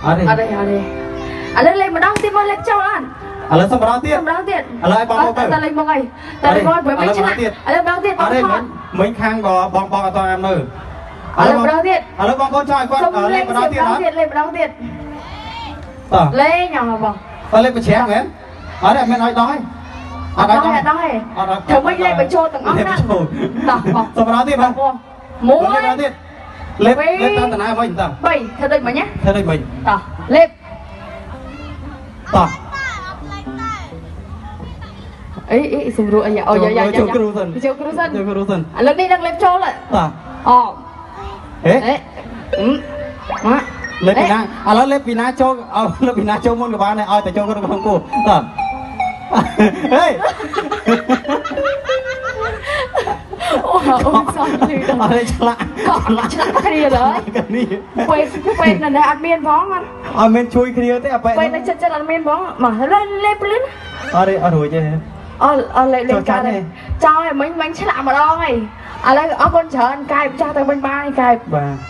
អត់ទេ អត់ទេអត់ទេឥឡូវលេងម្ដងទៀតមកលេងចូលអត់ ឥឡូវសុំម្ដងទៀត ម្ដងទៀត ឥឡូវឲ្យបងមកទៅ តែលេងមកអីតែលេងមកព្រោះមិនឆ្លាក់ឥឡូវម្ដងទៀត អត់ទេ បងថត មិញខាងក៏បងបងអត់តអាមនៅ ឥឡូវម្ដងទៀត ឥឡូវបងប្អូនចង់ឲ្យគាត់ សុំ លេ លេង ងម្ដងទៀតអត់ ម្ដងទៀតលេងម្ដងទៀត តោះ លេងអស់បង តើលេងប្រចាំមែនអត់ទេអត់មានឲ្យដោះទេ អត់ដល់អត់ដល់ទេ អត់ ធ្វើម៉េចលេងបញ្ចូលទាំងអស់ហ្នឹងតោះបង សុំម្ដងទៀតបាទ បងមួយ ម្ដងទៀតលេបលេបតាមតាណាវិញតោះ បីធ្វើដូចមិញណា ធ្វើដូចវិញ តោះលេប តោះ អីអីសម្រួលអីអូយ៉ាយ៉ា ចូលគ្រូសិន ចូលគ្រូសិន ចូលគ្រូសិន ឥឡូវនេះនឹងលេបចូល តោះ អូ ហេ អេម៉ាក់ លេបពីណាឥឡូវលេបពីណាចូលឲ្យលេបពីណាចូលមុនក៏បានដែរឲ្យតែចូលក្នុងក្នុងគូតោះហេ អូអូសំលឺ អត់ទេឆ្លាក់ កក់ឆ្លាក់គ្នាឡើយ គ្នា ពេលពេលនៅនេះអត់មានផងអត់ អត់មានជួយគ្នាទេអាប៉ែ ពេលនៅចិត្តចិត្តអត់មានផងមកលេលេភ្លឿន អត់ទេអត់រួចទេ អត់អត់លេលេកើតចោលឲ្យមិញមិញឆ្លាក់ម្ដងហើយឥឡូវអរគុណច្រើនកែបចាស់ទៅវិញបានកែប បាទ។